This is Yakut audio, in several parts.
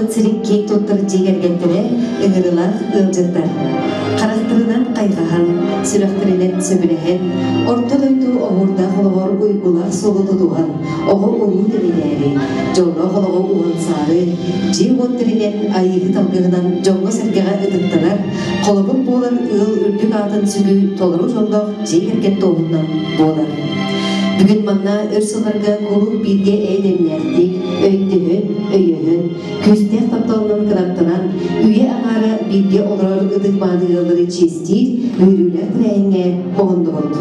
Наммыт сирин киэҥ туттар дьиэ кэргэттэрэ ыҥырыылаах ыалдьыттар. Харахтарынан хайҕаһан, сүрэхтэринэн сөбүлэһэн, орто дойду оһуордаах олоҕор уйгулаах суолу тутуһан, оҕо уруу тэнинээри, дьоллоох олоҕу уһансаары, дьиэ-уот тэринэн айыыһыт алгыһынан дьоҥҥо-сэргэҕэ ытыктанар, холобур буолар ыал үрдүк аатын сүгүү толору дьоллоох дьиэ кэргэн туоһунан буолар. Бүгүн манна өр сылларга куруук бииргэ эйдэмнээхтик, өйдөһөн, өйөһөн, күүстээх тапталынан кынаттанан, үйэ аҥаара бииргэ олорор ытык-мааны ыаллары чиэстиир үөрүүлээх тэрээһиҥҥэ оһоннубут.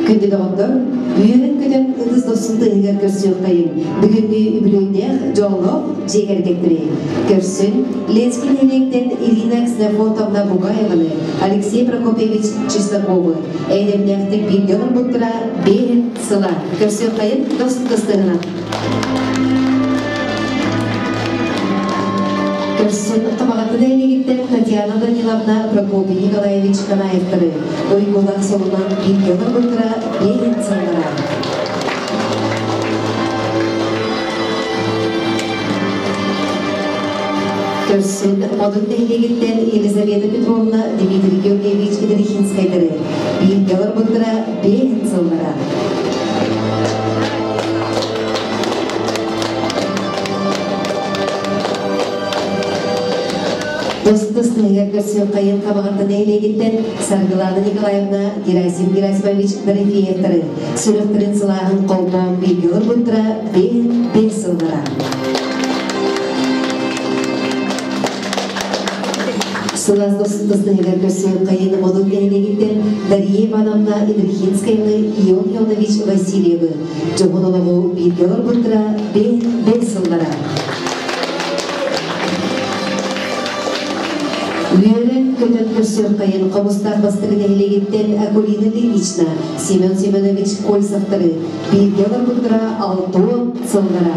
Күндү доҕоттор, үөрэн-көтөн ытыс дохсун тыаһыгар көрсүөххэйиҥ. Бүгүҥҥү үбүлүөйдээх дьоллоох дьиэ кэргэттэри көрсөн, Ленский нэһилиэктэн Ирина Ксенофонтовна Бугаеваны, Алексей Прокопьевич Чесноковы эйдэмнээхтик бииргэ олорбуттара биэһин сыла. Көрсүөххэйин дохсун тыстыһынан. Көрсөн Табаҕатын нэһилиэгиттэн Татьяна Даниловна Прокопий Николаевич Канаевтары уйгулаах солунан бииргэ олорбуттара биэһин сыллара. Көрсөн Модун нэһилиэгиттэн Елизавета Петровна Дмитрий Георгиевич Идрихинскайдары бииргэ олорбуттара биэһин сыллара. Достус нэһилиэгэр көрсүөххэйин Хабаҕатта нэһилиэгиттэн Саргылана Николаевна Герасим Герасимович Дорофеевтары сүрэхтэрин сылааһын холбоон бииргэ олорбуттара биэһин биэс сыллара. Сылаас достустуһугар көрсүөххэйин Модун нэһилиэгиттэн Дария Ивановна Идрихинскаяны Ион Ионович Васильевы дьоһун олоҕу бииргэ олорбуттара биэс сыллара. Үөрэн көтөн көрсүөххэйин Хомустаах бастакы нэһилиэгиттэн Акулина Ильинична, Семен Семенович Кольцевтары бииргэ олорбуттара 60 сыллара.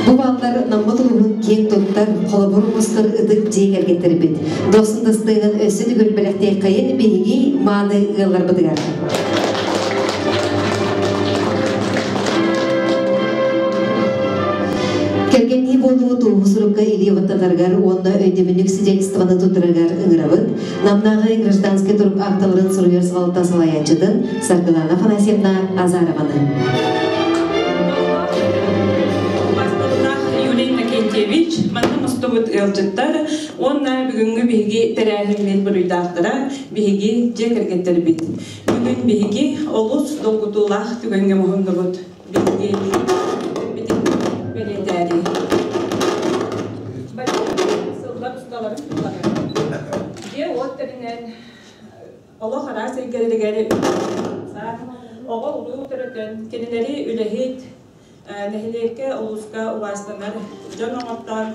Бу баллар наммыт улууһун киэн туттар, холобур мустар ытык дьиэ кэргэттэрбит. Дохсун дастыгын өссө төгүл бэлэхтиэххэйин биһиги мааны ыалларбытыгар. Кэргэннии буолуу туоһу сурукка илии баттатарыгар уонна өйдөбүнньүк свидетельствоны туттарарыгар ыҥырабыт. Намнааҕы гражданскай турук акталарын суруйар салалта салайааччытын Саргылана Афанасьевна Азарованы. Бастыллаах Юрий Иннокентьевич манна мустубут ыалдьыттар уонна бүгүҥҥү биһиги тэрээһиммит буруйдаахтара биһиги дьиэ кэргэттэрбит. Бүгүн биһиги олус долгутуулаах түгэҥҥэ муһуннубут. Биһиги бэлиэтээри. Сыллар усталарын тухары дьиэ-уот тэринэн олох араас эйгэлэригэр оҕо уруу төрөтөн кинилэри үлэһит нэһилиэккэ улууска убаастанар дьон оҥортоон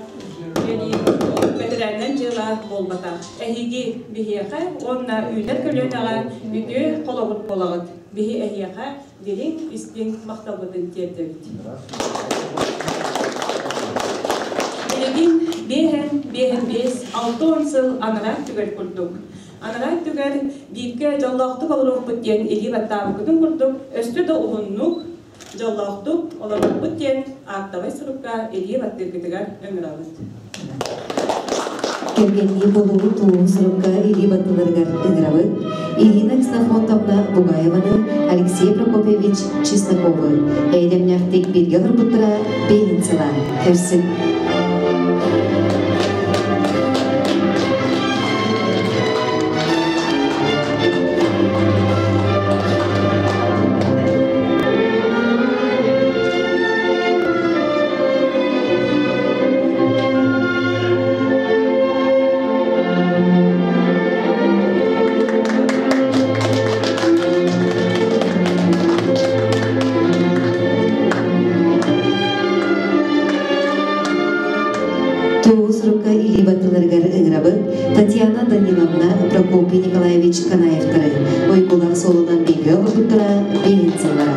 бэтэрээннэн дьыала буолбатах. Эһиги биһиэхэ уонна үүнэр көлүөнэҕэ үтүө холобур буолаҕыт. Биһи эһиэхэ дириҥ истиҥ махталбытын тиэрдэбит. Билигин биэһэн биэһэн биэс 60 сыл анараа түгэр курдук. Анараа түгэр бииргэ дьоллоохтук олоруохпут диэн илии баттаабыккытын курдук өссө да уһуннук дьоллоохтук олоруохпут диэн аактабай сурукка илии баттыыргытыгар ыҥырабыт. Кэргэннии буолуу туоһу сурукка илии баттыларыгар ыҥырабыт. Ирина Ксенофонтовна Бугаеваны, Алексей Прокопьевич Чесноковы эйдэмнээхтик бииргэ олорбуттара биэһин сыла. Көрсүн. Туоһу сурукка илии баттыларыгар ыҥырабыт Татьяна Даниловна, Прокопий Николаевич Канаевтары уйгулаах суолунан бииргэ олорбуттара биэһин сыллара.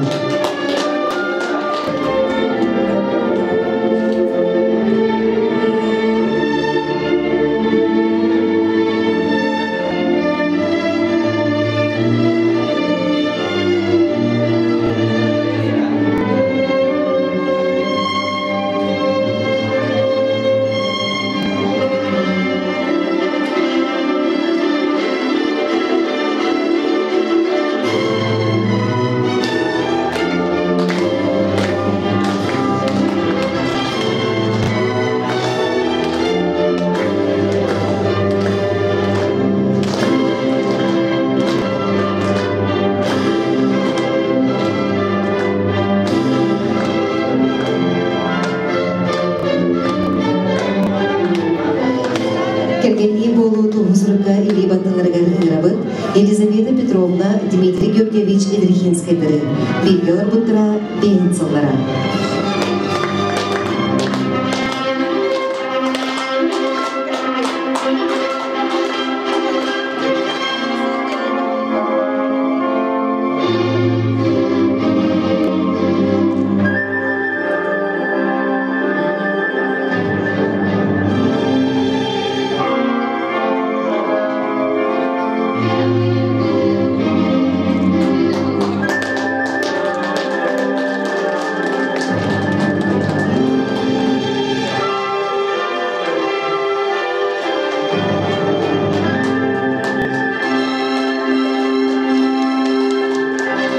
Кэргэннии буолуу туоһу сурукка илии батталарыгар ыҥырабыт Елизавета Петровна, Дмитрий Георгиевич Идрихинскайдары бииргэ олорбуттара биэһин сыллара.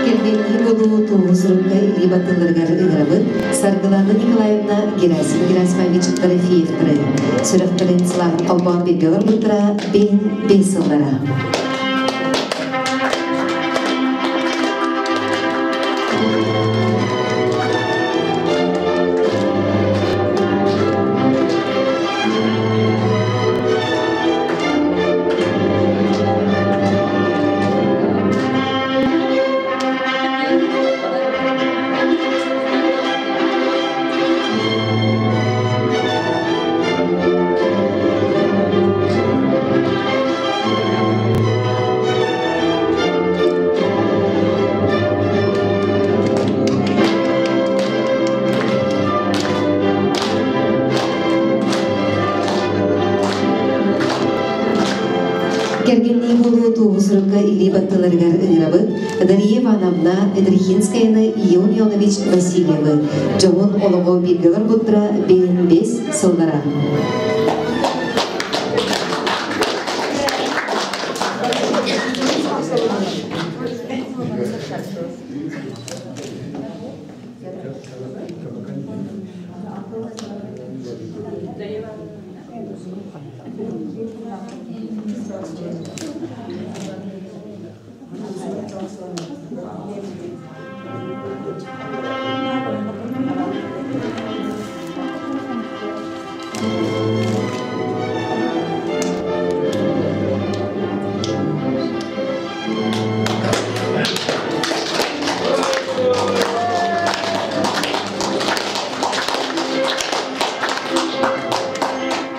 Кэргэннии буолуу туоһу сурукка илии батталларыгар ыҥырабыт Саргылана Николаевна, Герасим Герасимович Дорофеевтары сүрэхтэрин сылааһын холбоон бииргэ олорбуттара бэйин бэс сыллара. Кэргэннии буолуу туоһу сурукка илии батталарыгар ыҥырабыт Дария Ивановна Эдрихинскаяны Ион Ионович Васильевы дьоһун олоҕу бииргэ олорбуттара бэйэн бэс сыллара.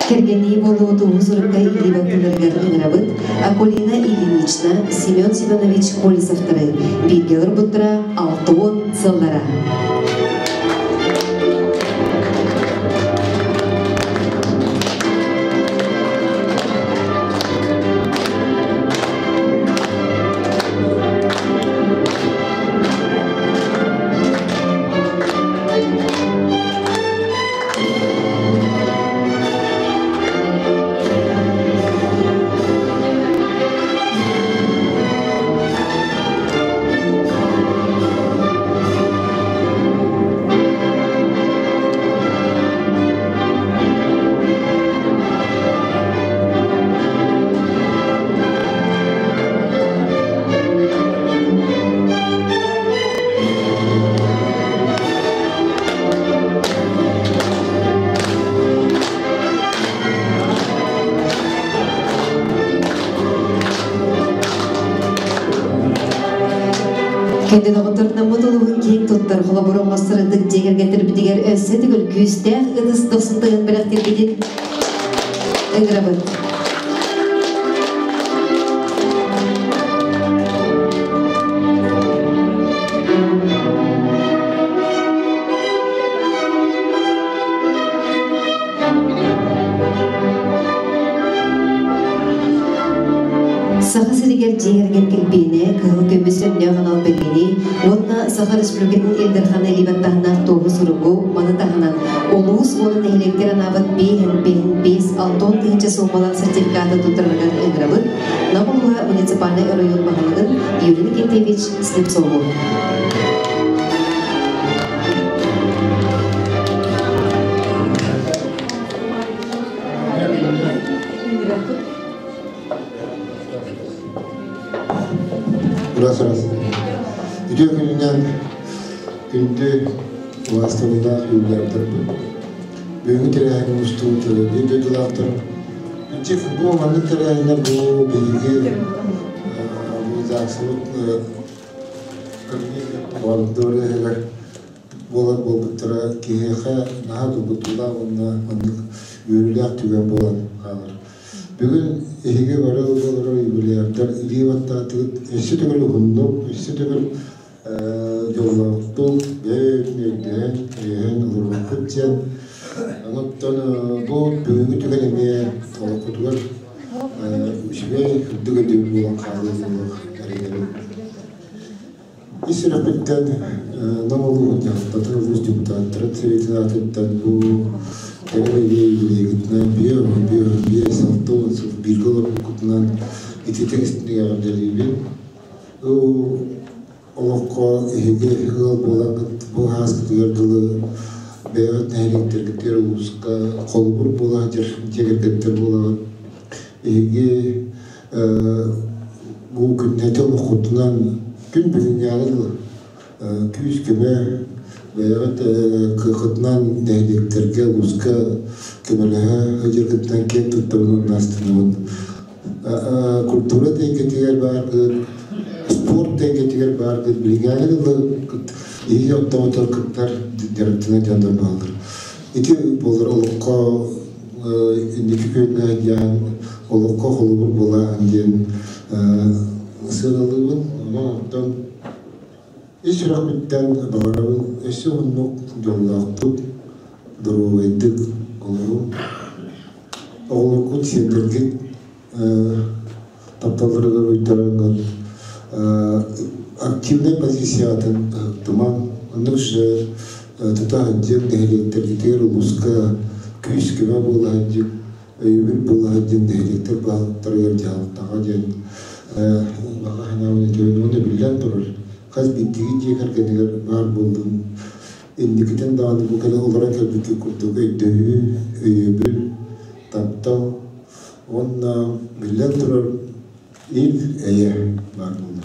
Кэргэннии буолуу туоһу сурукка илии баттыыларыгар ыҥырабыт Акулина Ильинична, Семен Семенович Колесовтары бииргэ олорбуттара 60 сыллара. Кэнди доҕотторунаммыт улууһун киэҥ туттар холобур оҥостор ытык дьиэ кэргэттэрбитигэр өссө төгүл күүстээх ытыс дохсун тыгын бэлэхтиирбитин Ыҥырабыт. Саха сиригэр дьиэ кэргэн килбиэнэ, кыһыл көмүс өҥнөөх анал бэлиэни уонна Саха Республикатын Ил Дархана илии баттаһыннаах туоһу суругу, маны таһынан улуус уонна нэһилиэктэр анаабыт 5 5 5 60 тыһыынча суумалаах сертификаты туттарарыгар ыҥырабыт. Нам улууһа муниципальнай оройуон баһылыгын Юрий Никитевич Слепцову. Раз раз. Үтүө күнүнэн, күндү убаастабыллаах юбилярдарбыт. Бүгүҥҥү тэрээһин мустубут биир дойдулаахтарым. Ити бу маннык тэрээһиннэр бу биһиги бу ЗАГСыбыт дворегар буолар буолбуттара киһиэхэ наһаа долгутуулаах уонна маннык үөрүүлээх түгэн буолан хаалар. Бүгүн эһиги бары олорор юбилярдар илии баттаатыгыт, өссө төгүл уһуннук, өссө төгүл дьоллоохтук, бэйэ-бэйэбитин өйдөһөн, өйөһөн олоруохпут диэн. Онон бу бүгүҥҥү түгэн эмиэ олоххутугар үчүгэй үрдүк өйдөбүл буолан хаалыа буолуох эрэнэбин. Ис сүрэхпиттэн Нам улууһун дьаһалтатын улуус депутаттарын советын аатыттан бу кэрэ бэлиэ юбилейгытынан 55, 60 сыл бииргэ олорбуккутунан итиитик истиҥник эҕэрдэлиибин. Олоххо эһиги ыал буолаҥҥыт бу ааскытыгар дылы бэйэҕит нэһилиэктэргитигэр улууска холобур буола сылдьар дьиэ кэргэттэр буолаҕыт. Эһиги бу күннээти олоххутунан күн бүгүҥҥээҕи дылы күүс-көмө бэйэҕит кыаххытынан нэһилиэктэргэ, улууска көмөлөһө сылдьаргытынан киэн туттабын уонна астынабын. Культура эйгэтигэр бааргыт, спорт эйгэтигэр бааргыт, билиҥҥээҕи дылы иһи оттоҕутар кыттар дьарыктанар дьоннор бааллар. Ити буолар олоххо инники күөҥҥэ диэн олоххо холобур буолаан диэн сыаналыыбын. Онон оттон ис сүрэхпиттэн баҕарабын өссө уһуннук, дьоллоохтук, доруобайдык олоруҥ. Оҕолоргут, сиэннэргит тапталларыгар уйдарыҥҥын активнай позициятын ыһыктымаҥ. Оннук же тута сылдьыаҥ нэһилиэктэргитигэр улууска күүс-көмө буола сылдьыҥ, өйөбүл буола сылдьыҥ нэһилиэктэр баһылыктарыгар дьаһалтаҕа диэн баҕа санаабын этэбин. Уонна биллэн турар, хас биирдии дьиэ кэргэнигэр баар буоллун, инникитин даҕаны бу кэлэ олорон кэлбиккит курдук өйдөһүү, өйөбүл, таптал уонна биллэн турар ил эйэ баар буоллун.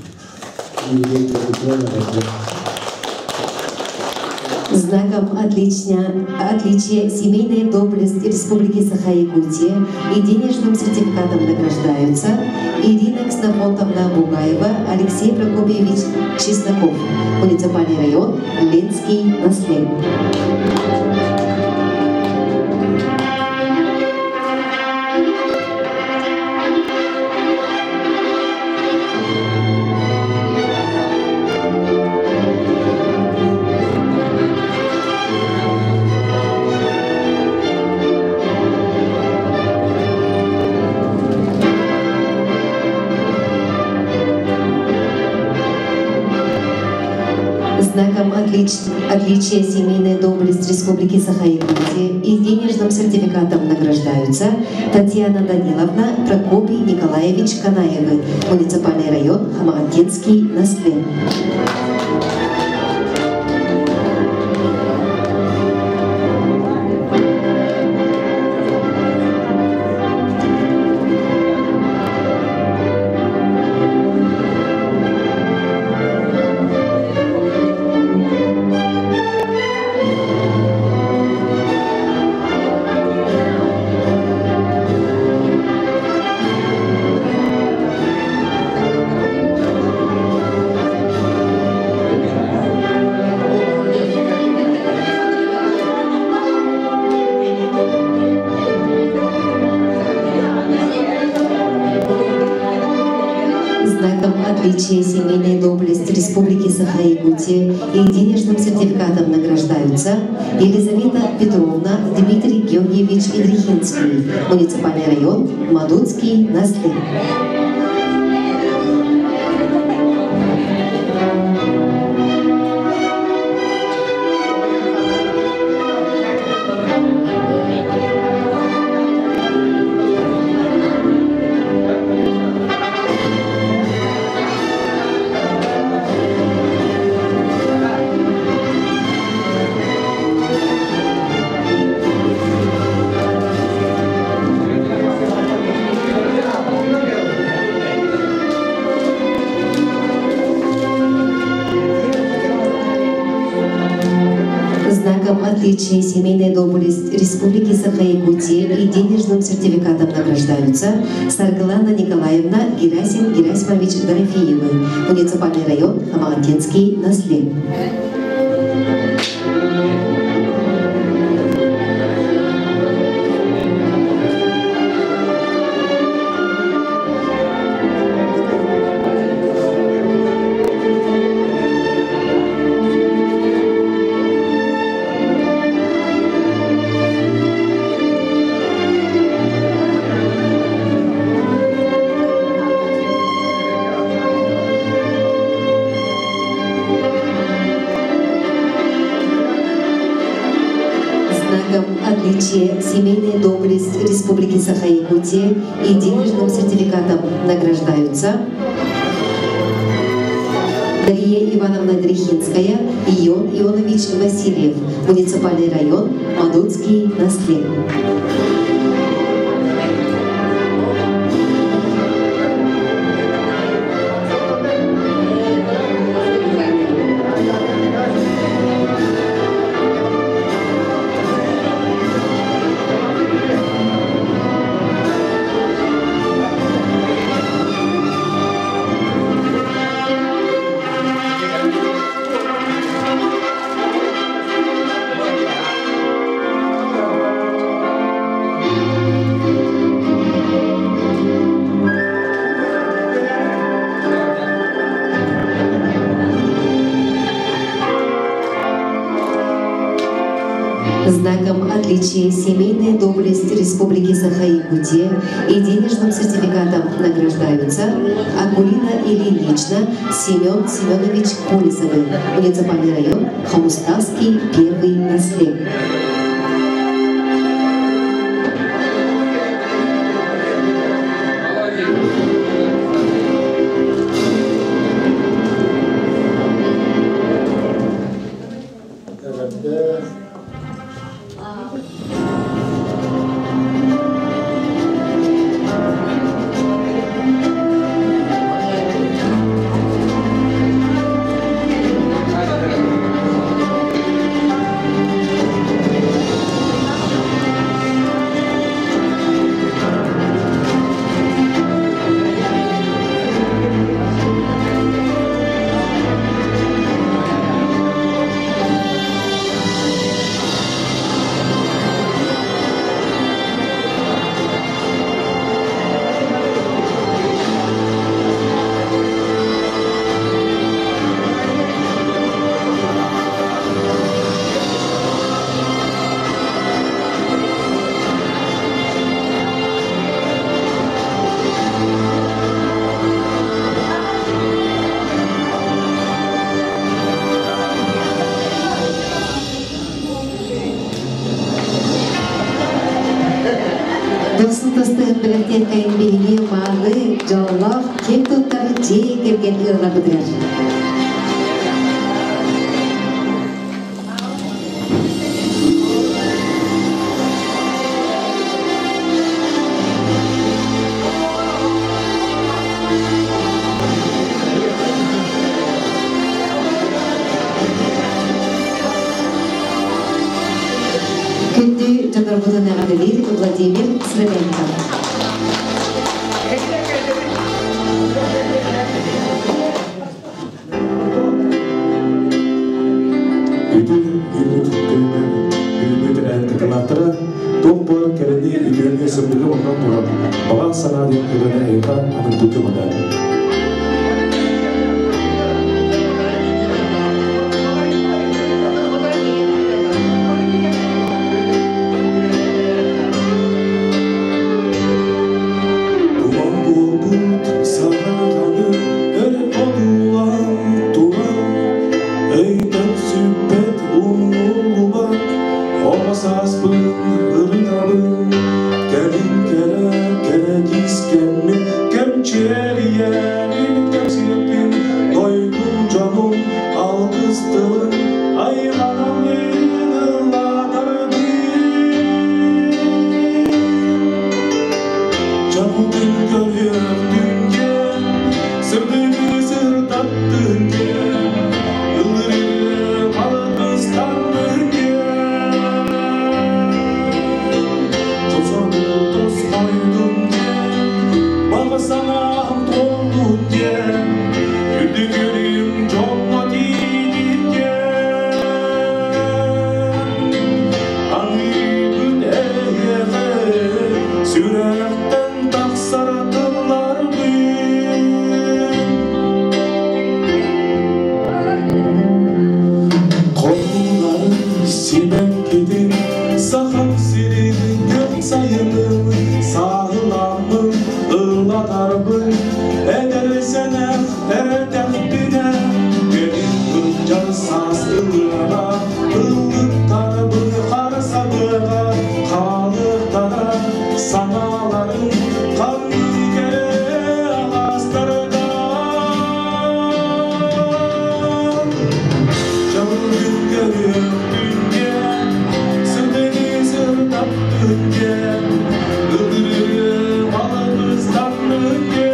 Знаком отличия «Семейная доблесть Республики Саха-Якутия» и денежным сертификатом награждаются Ирина Ксенофонтовна Бугаева, Алексей Прокопьевич Чесноков, муниципальный район Ленский наслед. Знаком отличия «Семейная доблесть Республики Саха-Якутия» и денежным сертификатом награждаются Татьяна Даниловна, Прокопий Николаевич Канаевы, муниципальный район Хамаҕаттинский наслед. отличия «Семейная доблесть Республики Саха-Якутия» и денежным сертификатом награждаются Елизавета Петровна, Дмитрий Георгиевич Идрихинский, муниципальный район Мадутский, Наслы. Знаком отличия «Семейная доблесть Республики Саха-Якутия» и денежным сертификатом награждаются Саргылана Николаевна, Герасим Герасимович Дорофеевы, муниципальный район Хамагатинский, Насли. Знаком отличия «Семейная доблесть Республики Саха-Якутия» и денежным сертификатом награждаются Дарья Ивановна Дрехинская и Ион Ионович Васильев, муниципальный район Мадутский, Насле. Знаком отличия «Семейная доблесть Республики Саха-Якутия» и денежным сертификатом награждаются Акулина Ильинична, Семен Семенович Колесовы, муниципальный район Хомуставский, первый наслед. Досын тастыһын билэхтиэн кайын биһиги мааны дьоллоох киэн туттар дьиэ кэргэн ыалларбытыгар. Күндү дьоннорбутун эҕэрдэлиир Владимир Сребенко. Үтүн үүмүт күннэн үүмүт эн кытылааттара туох буолан кэрэни үтүөнү сырдыгы оннан туран баҕа санаа диэн ырыаны эйиэхэ анырбыты мана. Санааларын ханнык эрэ алаастарга Дьалгын көрүөхтүнгэ, сырдыгы сырдаттынге, ылдырыы балабыстаннынге.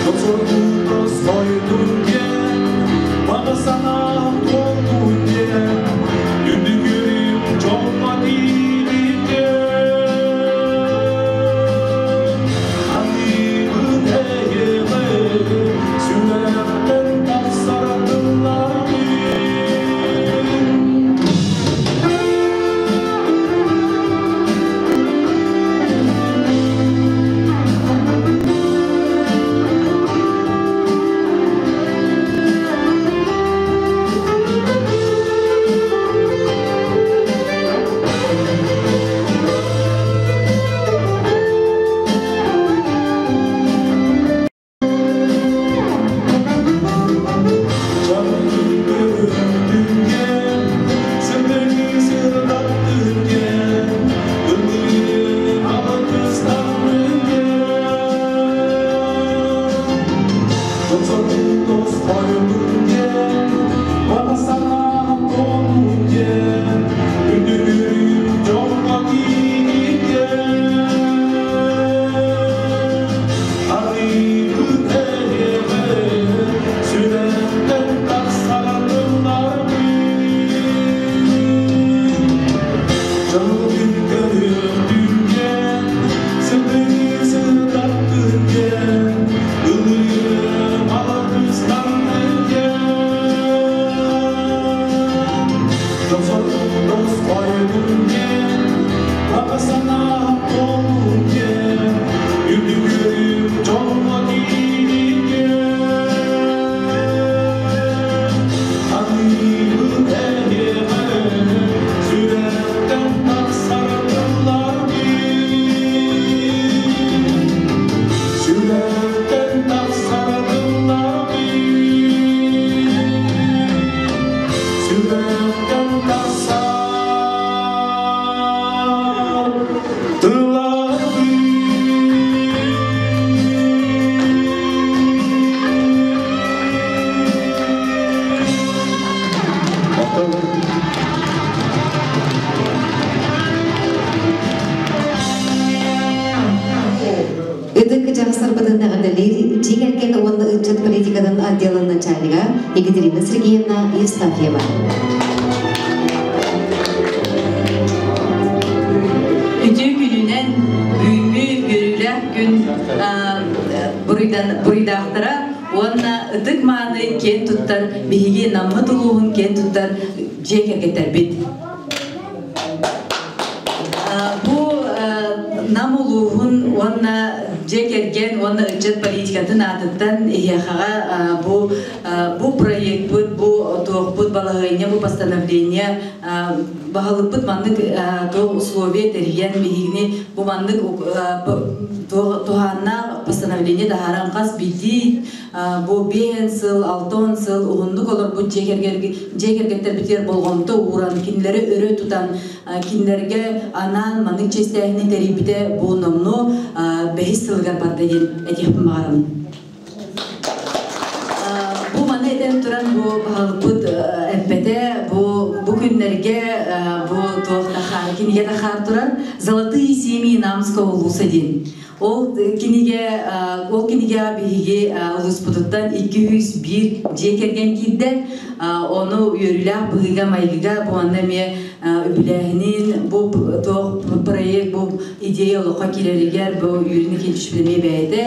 Досоргу тосхойдунге, баҕа санаам туоллунге, үрдүгүрүм дьоҥҥо тиийдинге. Аныыбын эйиэхэ, сүрэхтэн тахсар тылларбын. Сүрэхтэн тахсар тылларбын. Ытык кырдьаҕастарбытын эҕэрдэлиир дьиэ кэргэн уонна ыччат политикатын отделын начальнига Екатерина Сергеевна Евстафьева. Үтүө күнүнэн бүгүҥҥү үөрүүлээх күн буруйдаахтара уонна ытык мааны киэн туттар биһиги Наммыт улууһун киэн туттар дьиэ кэргэттэрбит. Бу Нам улууһун уонна дьиэ кэргэн уонна ыччат политикатын аатыттан эһиэхэҕэ бу бу проекпыт, бу туохпут балаһыанньа, бу постановление баһылыкпыт маннык туох условия тэрийэн биһигини бу маннык туһааннаах постановление таһааран хас биирдии бу биэһэн сыл, 60 сыл уһуннук олорбут дьиэ кэргэттэрбитигэр болҕомто ууран, кинилэри өрө тутан, кинилэргэ анаан маннык чиэстээһини тэрийбитэ бу номнуо бэһис сылыгар барда диэн этиэхпин баҕарабын. Бу маны этэн туран бу баһылыкпыт эппэтэ бу бу күннэргэ бу туох да кинигэ да хаар турар «Золотые семьи Намского улуса» диэн. Ол кинигэ ол кинигэҕэ биһиги улууспутуттан 201 дьиэ кэргэн киирдэ. Ону үөрүүлээх быһыыга-майгыга бу манна эмиэ үбүлээһинин бу туох проект бу идея олоххо киирэригэр бу Юрий Никитич эмиэ бэйэтэ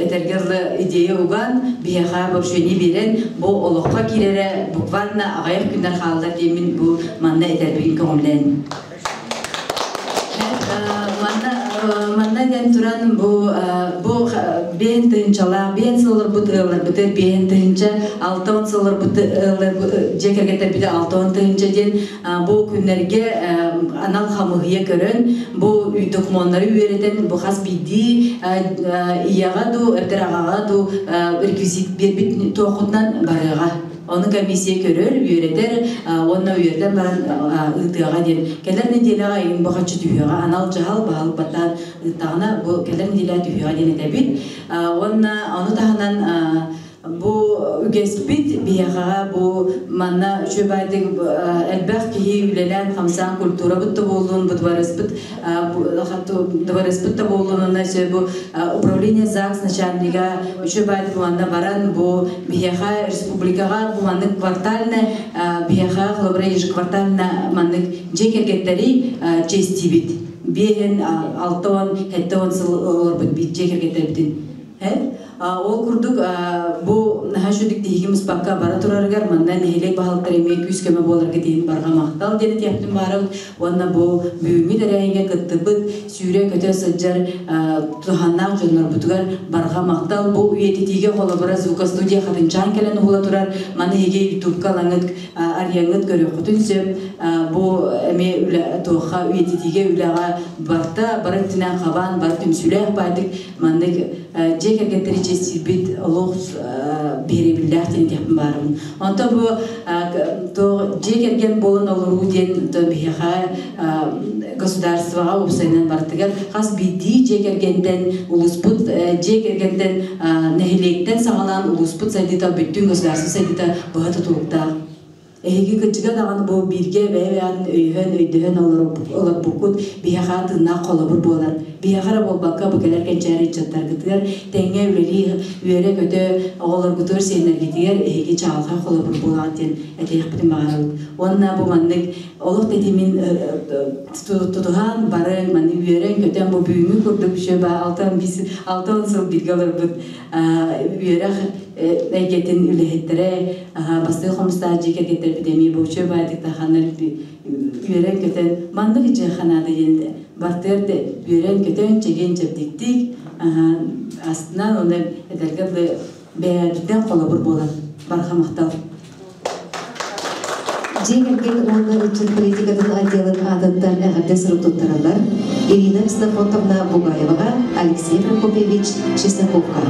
этэргэ дылы идея уган биһиэхэ поручение биэрэн бу олоххо киирэрэ буквально аҕыйах күннэр хааллар диэммин бу манна этэрбин көҥүллээн. Манна манна диэн туран бу бу биэһин тыһыынчалаах биэһин сыл олорбут ыалларбытыгар биэһин тыһыынча 60 сыл олорбут дьиэ кэргэттэрбитэ 60 тыһыынча диэн бу күннэргэ анал хамыыһыйа көрөн бу докумуоннары үөрэтэн бу хас биирдии ийэҕэ дуу эбэтэр аҕаҕа дуу реквизит биэрбит туоххутунан барыаҕа. Ону комиссия көрөр, үөрэтэр уонна үөрэтэн баран ыытыаҕа диэн. Кэлэр нэдиэлэҕэ иҥ бохоччу түһүөҕэ, анал дьаһал баһыл баттаан ыыттаҕына бу кэлэр нэдиэлэҕэ түһүөҕэ диэн этэбит. Уонна ону таһынан бу үгэспит биһиэхэҕэ бу манна үчүгэй элбэх киһи үлэлээн хамсаан культурабыт да буоллун, бу дворецпыт дворецпыт да буоллун, уонна бу управление ЗАГС начальнига үчүгэй манна баран бу биһиэхэ республикаҕа бу маннык квартально биһиэхэ холобура ежеквартально маннык дьиэ кэргэттэри честибит биэһин 6-7 сыл олорбут дьиэ кэргэттербитин. Ол курдук бу наһаа шүдүк тиһиги муспакка бара турарыгар манна нэһилиэк баһылыктар эмиэ күүс көмө буоларга тиһин барҕа махтал диэн этиэхтин баарабыт уонна бу бүгүҥҥү тэрээһиҥҥэ кыттыбыт сүүрэ көтө сылдьар туһаннаах дьоннорбутугар барҕа махтал. Бу үйэтитиигэ холобура звукостудия Хатынчаан кэлэн уһула турар, маны эһиги ютубка алаҥыт арыйаҥыт көрүөххүтүн сөп. Бу эмиэ үлэ туохха үйэтитиигэ үлэҕэ барта бары өттүнэн хабаан бары түмсүүлээх баайдык маннык дьиэ кэргэттэри чэстиирбит олох биһирэбиллээх диэн этиэхпин баарыбын. Онто бу дьиэ кэргэн буолан олоруу диэн биһиэхэ государствоҕа уопсайынан бартыгар хас биирдии дьиэ кэргэнтэн улууспут дьиэ кэргэнтэн нэһилиэктэн саҕалаан улууспут сайдыыта бүттүүн государство сайдыыта быһа тутулуктаах. Эһиги кырдьыга даҕаны бу бииргэ бэйэ-бэйэҕитин өйөһөн, өйдөһөн олорбуккут биһиэхэ тыыннаах холобур буолар. Биһиэхэ эрэ буолбакка, бу кэлэр кэнчээри ыччаттаргытыгар тэҥҥэ үлэлии, үөрэ-көтө оҕолоргутугар, сиэннэргитигэр эһиги чаҕылхай холобур буолаҕыт диэн этиэхпитин баҕарабыт. Уонна бу маннык олох тэтимин тутуһан бары маннык үөрэн-көтөн бу бүгүҥҥү курдук үчүгэй 60 сыл бииргэ олорбут үөрэх эйгэтин үлэһиттэрэ бастакы хомустаах дьиэ кэргэттэрбит эмиэ бу үчүгэй баайдык таханнар үөрэн-көтөн маннык дьиэхэ наада диэн бартыар да үөрэн-көтөн чэгиэн чэбдиктик астынан уонна этэргэ дылы бэйэбитинэн холобур буолан барҕа махтал. Дьиэ кэргэн уонна ыччат политикатын отделын аатыттан эҕэрдэ сурук туттараллар Ирина Ксенофонтовна Бугаеваҕа, Алексей Прокопьевич Чесноковка.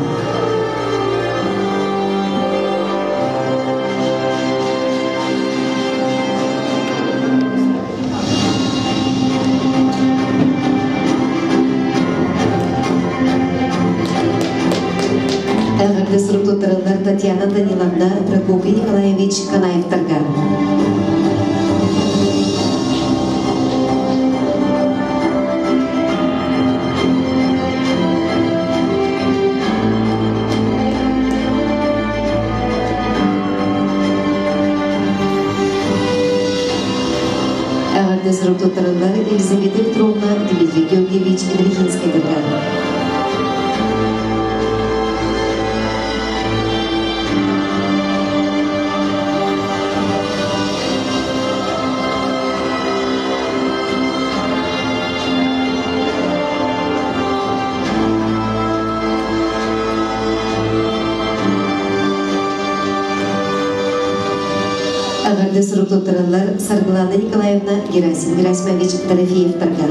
Эҕэрдэ сурук туттараллар Татьяна Даниловна, Прокопий Николаевич Канаевтарга. Эҕэрдэ сурук туттараллар Елизавета Петровна, Дмитрий Георгиевич Ильинскайдарга. Эҕэрдэ сурук туттараллар Саргылана Николаевна, Герасим Герасимович Дорофеевтарга.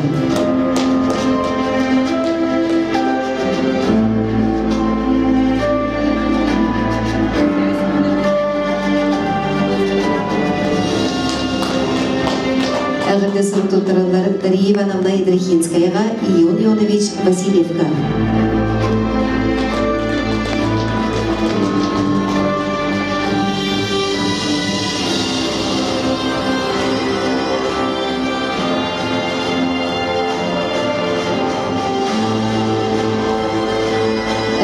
Эҕэрдэ сурук туттараллар Дария Ивановна Идрахинскаяҕа, Ион Ионович Васильевка.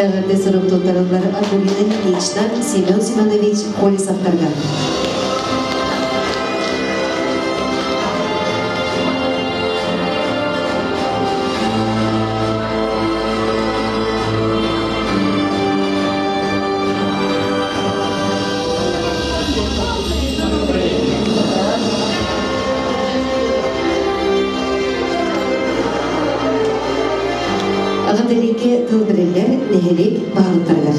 Эҕэрдэ сурук туттараллар Акулина Ильинична, Семен Семенович Колесовтарга. Аҕа тыл бэриллэр нэһилиэк баһылыктарыгар.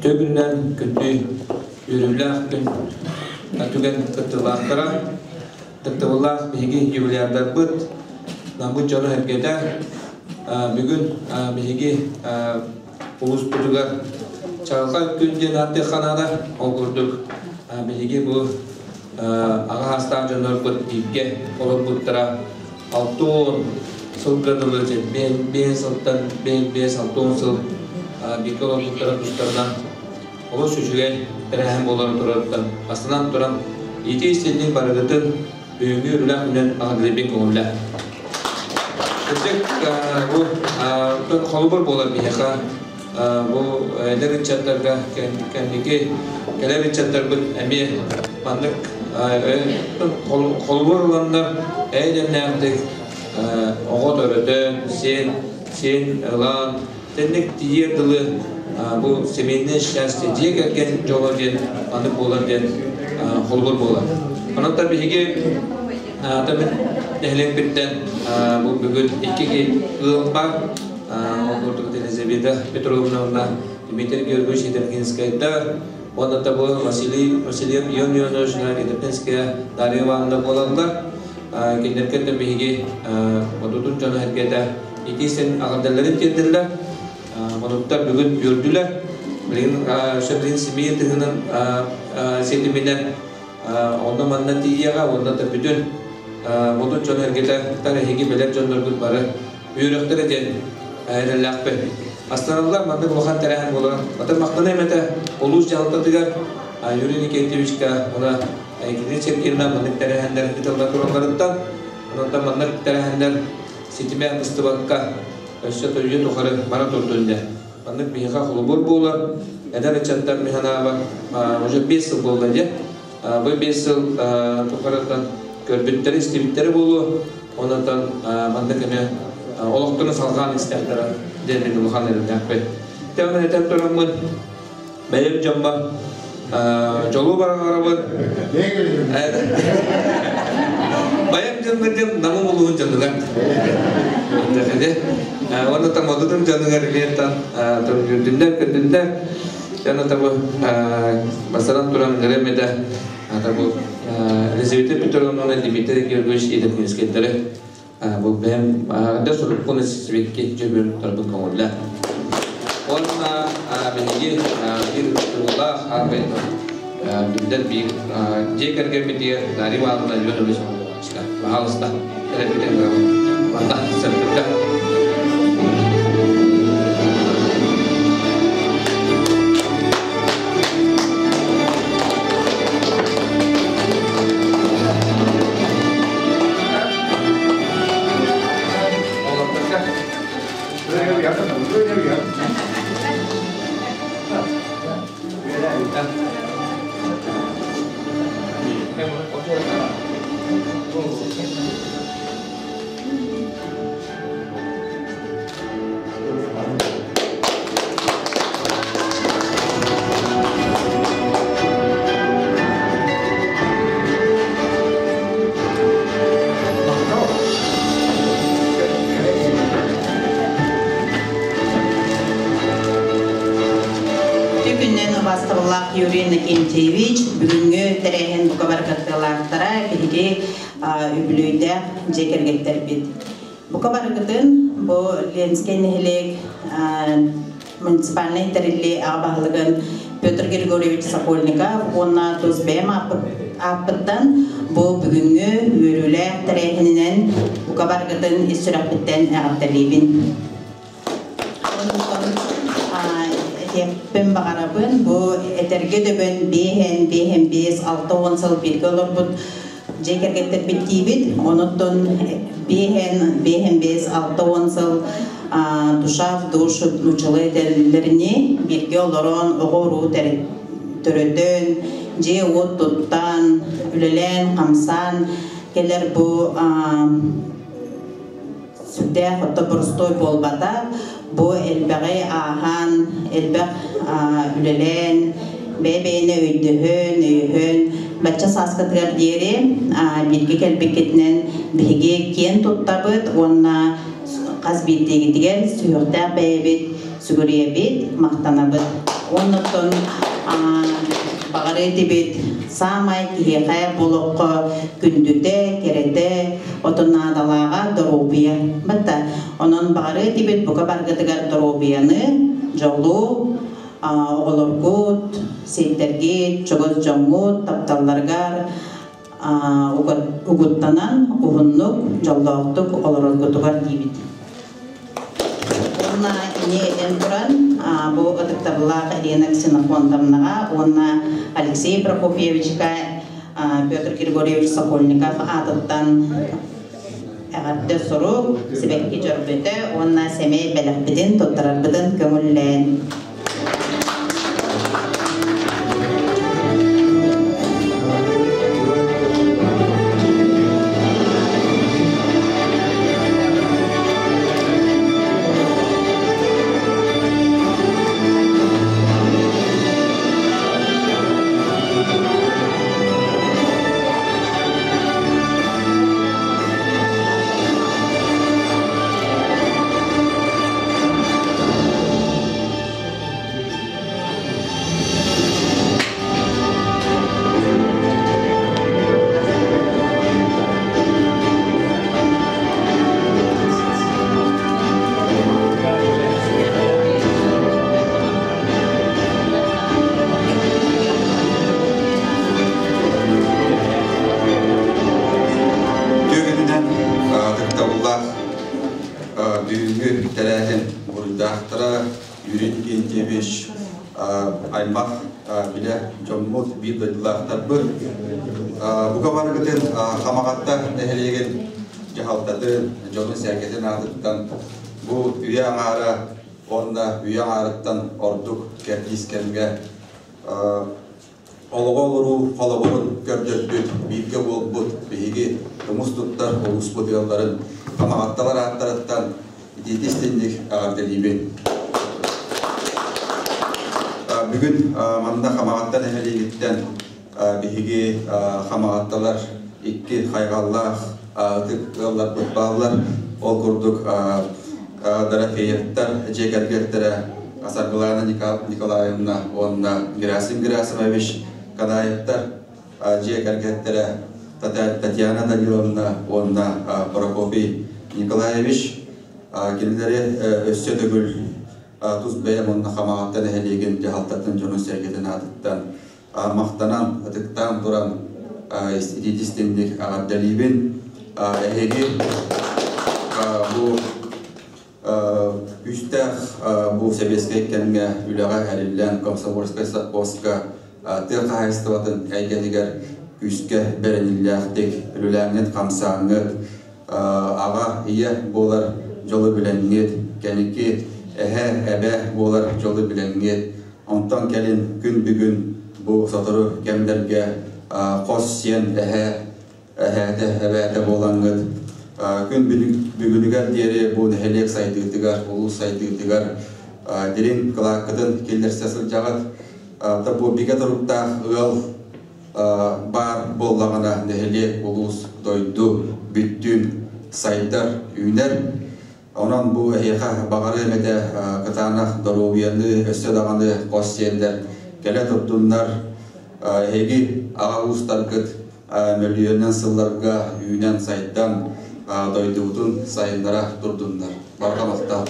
Төбүннэн күндү үөрүүлээх күн түгэн кыттыылаахтара, кыттыбыллаах биһиги юбилярдарбыт, наммыт дьоно эргэтэ, бүгүн биһиги улууспутугар чаҕылхай күн диэн ааттыахха ол курдук биһиги бу аҕа саастаах дьоннорбут бииргэ олорбуттара 60 сылга дылы 5 сылтан 5-6 сыл бииргэ олорбуттара тустарынан олус үчүгэй тэрээһин буоларын турарыттан астынан туран ити истинник барыгытын бүгүҥҥү үлээх үнэн аҕадылыбин көҥүллэ. Кырдьык бу холобур буолар биһиэхэ бу эдэр ыччаттарга кэнники кэлэр ыччаттарбыт эмиэ маннык холобур ыланнар эйдэннээхтик оҕо төрөтөн, сиэн ылан, тэнник тиийэр дылы бу семейное счастье дьиэ кэргэн дьоло диэн маннык буолар диэн холобур буолар. Онон биһиги нэһилиэкпиттэн бу бүгүн икки ыал бар ол курдук Елизавета Петровна Дмитрий Георгиевич Етеркинскайдар, уонна бу Василий Васильев Ион Ионович Етеркинская Дарья Ивановна буолаллар. Кинилэргэ биһиги модутун дьоно эргэтэ ити сен аҕардалларын тиэрдиллэр. Модуттар бүгүн үөрдүлэр. Билигин сөбүлүн семья тыһынан сетиминен онно манна тиийиэҕэ, онно да бүтүн модут дьоно эргэтэ тараһиги билэр дьонноргут бары үөрөхтөрө диэн эрэллээхпин. Астаналлар маннык улахан тэрээһин буолар. Атын махтана эмэтэ улуус дьаһалтатыгар Юрий Никитичка уна Екатерина Сергеевна маннык тэрээһиннэр ыытылла туралларыттан, онон маннык тэрээһиннэр ситимэ быстыбакка өссө төйүө тухары бара турдун дьэ. Маннык биһиэхэ холобур буолар. Эдэр ыччаттар миханаба уже 5 сыл буолла дьэ. Бу 5 сыл тухарыттан көрбүттэри, истибиттэри буолуо. Онон маннык эмэ олохторун салҕаан истэхтэрэ диэн мин улахан эрэллээхпин. Тэҕин этэн тураммын бэйэм дьоммор дьолу бараҕарабын. Байам дьоннор диэн намым улуһун дьонугар. Онно там модутун дьонугар илиэттан түрдүннэр көтүннэр. Жана табы басаран туран гремеде табы Елизавета Петровна Дмитрий Георгиевич Етеркинскайдары бу бэм да суруккун сибикки жөбүн тарбын көңүллэ. Онна биһиги бир тыллаах арбай билдер бир дьиэ кэргэммитигэр Дарья Ивановна Леонидович Пожалуйста, манна сэртикка. Күннен убастабыллаах Юрий Иннокентьевич, бүгүҥҥү тэрээһин бука барыкаттыылаахтара биһиги үбүлүөйдээх дьиэ кэргэттэрбит. Бука барыгытын бу Ленскэй нэһилиэк муниципальнай тэрилли аҕа баһылыгын Петр Григорьевич Сокольников уонна тус бэйэм ааппыттан бу бүгүҥҥү үөрүүлээх тэрээһининэн бука барыгытын ис сүрэхпиттэн эҕэрдэлиибин. Этиэхпин баҕарабын, бу этэргэ дөбөн биэһэн, биэһэн биэс, 60 сыл бииргэ олорбут дьиэ кэргэттэрбит диибит. Онуттан биэһэн, биэһэн биэс, 60 сыл душа в душу нууччалыы этэллэрини бииргэ олорон, оҕо уруу төрөтөн, дьиэ уот туттан, үлэлээн, хамсаан кэлэр бу сүрдээх отто боростой буолбата. Бу элбэҕи ааһан, элбэх үлэлээн, бэйэ-бэйэни өйдөһөн, өйөһөн, бачча сааскатыгар диэри бииргэ кэлбиккитинэн биһиги киэн туттабыт уонна хас биирдиигитигэр сүһүөхтээх бэйэбит сүгүрүйэбит, махтанабыт. Оннуттан баҕары тибит самай киһиэхэ болоххо күндүтэ, керете, отоннаадалааҕа доруобуйа. Батта онон баҕары тибит бука баргытыгар доруобуйаны, дьолу, оҕолоргут, ситтэргит, чугас дьоҥҥут, тапталларгар угуттанан уһуннук, дьоллоохтук олороргутугар диибит. Онна ини этен туран, бу ытыктабылаах Елена Ксенофонтовнаҕа уонна Алексей Прокопьевичка Петр Григорьевич Сокольников аатыттан эҕэрдэ сурук, сибэкки дьөрбөтө уонна сэмэй бэлэхпитин туттарарбытын көҥүллээн. Түгэнинэн ытыктабыллаах бүгүҥҥү тэрээһин буруйдаахтара Юрий Викентьевич аймах билэ дьоммут биир дойдулаахтарбыт бука барыгытын Хамаҕатта нэһилиэгин дьаһалтатын дьонун сэргэтин аатыттан бу үйэ аҥаара уонна үйэ аҥаарыттан ордук кэрдиис кэмҥэ олоҕу олоруу холобурун көрдөрбүт, бииргэ буолбут биһиги тумус туттар улууспут ыалларын Хамаҕатталар ааттарыттан итиити истинник эҕэрдэлиибин. Бүгүн манна Хамаҕатта нэһилиэгиттэн биһиги Хамаҕатталар икки хайҕаллаах ытык ыалларбыт бааллар. Ол курдук Дорофеевтар дьиэ кэргэттэрэ Саргылана Николаевна уонна Герасим Герасимович Канаевтар дьиэ кэргэттэрэ Татьяна Даниловна уонна Прокопий Николаевич кинилэри өссө төгүл тус бэйэм уонна Хамаҕатта нэһилиэгин дьаһалтатын дьонун-сэргэтин аатыттан махтанан, ытыктаан туран итиитистинник эҕэрдэлиибин. Эһиги бу күүстээх бу сэбиэскэй кэмҥэ үлэҕэ эриллэн Комсомольскай совхозка тыа хаһаайыстыбатын эйгэтигэр күүскэ бэриниллээхтик үлэлээҥҥит, хамсааҥҥыт, аҕа, ийэ буолар дьолу билэҥҥит, кэнники эһэ, эбэ буолар дьолу билэҥҥит, онтон кэлин күн бүгүн бу сотору кэмнэргэ хос сиэн эһэ, эһээтэ, эбээтэ буолаҥҥыт күн бүгүнүгэр диэри бу нэһилиэк сайдыытыгар, улуус сайдыытыгар дириҥ кылааккытын киллэрсэ сылдьаҕыт. Бу бигэ туруктаах ыал баар буоллаҕына нэһилиэк, улуус, дойду бүттүүн сайдар, үүнэр. Онон бу эһиэхэ баҕарыам этэ кытаанах доруобуйаны, өссө даҕаны хос сиэннэр кэлэ турдуннар. Эһиги аҕа уустаргыт мөлүйүөнүнэн сылларга үүнэн сайдан дойдубутун сайыннара турдуннар. Барҕа махтал.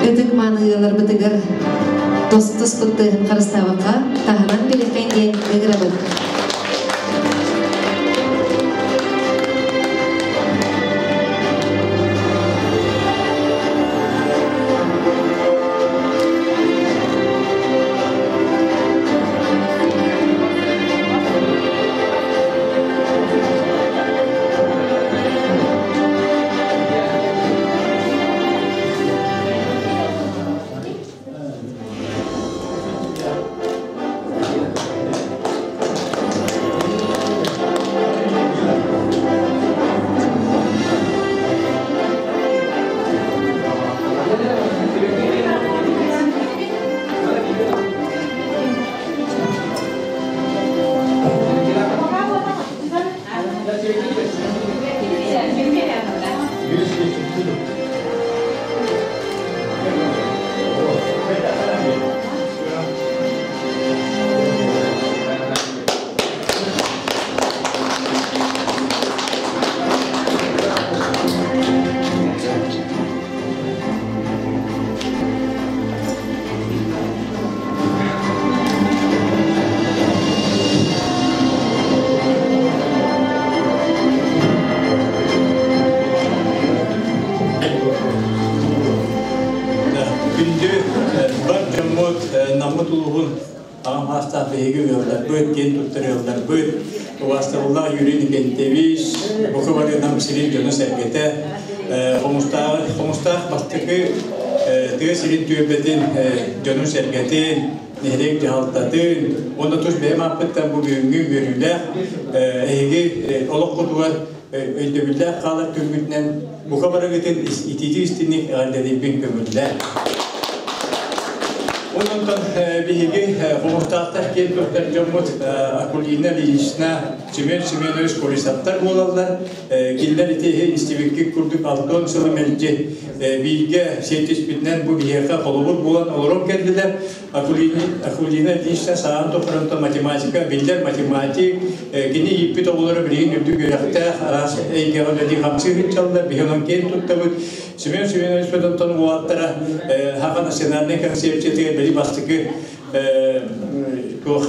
Ытык мааны ыалларбытыгар тос-тос куттыһын харыстаабакка таһынан билэххин диэн ыҥырабыт. саастаах биһиги ыалларбыт, киэн туттар ыалларбыт, убаастабыллаах Юрий Никентьевич, бука бары Нам сирин дьоно-сэргэтэ, Хомустаах бастакы тыа сирин түөлбэтин дьонун-сэргэтин, нэһилиэк дьаһалтатын уонна тус бэйэм ааппыттан бу бүгүҥҥү үөрүүлээх эһиги олоххутугар өйдөбүллээх хаалар күҥҥүтүнэн бука барыгытын итиитик истиҥник эҕэрдэлиирбин көҥүллээн. Онтон биһиги хомустаахтар киэн туттар дьоммут Акулина Ильинична, Семен Семенович Колесовтар буолаллар. Кинилэр ити истибиккит курдук 60 сылы мэлдьи бииргэ сиэттиспитинэн бу биһиэхэ холобур буолан олорон кэллилэр. Акулина Ильинична саҕан тухарынта математика, биллэр математик, кини ииппит оҕолоро билигин үрдүк үөрэхтээх, араас эйгэҕэ үлэлии хамсыы сылдьаллар, биһи онон киэн туттабыт. Семен Семенович Федотон уолаттара Хаха национальнай концепциятыгар били бастакы туох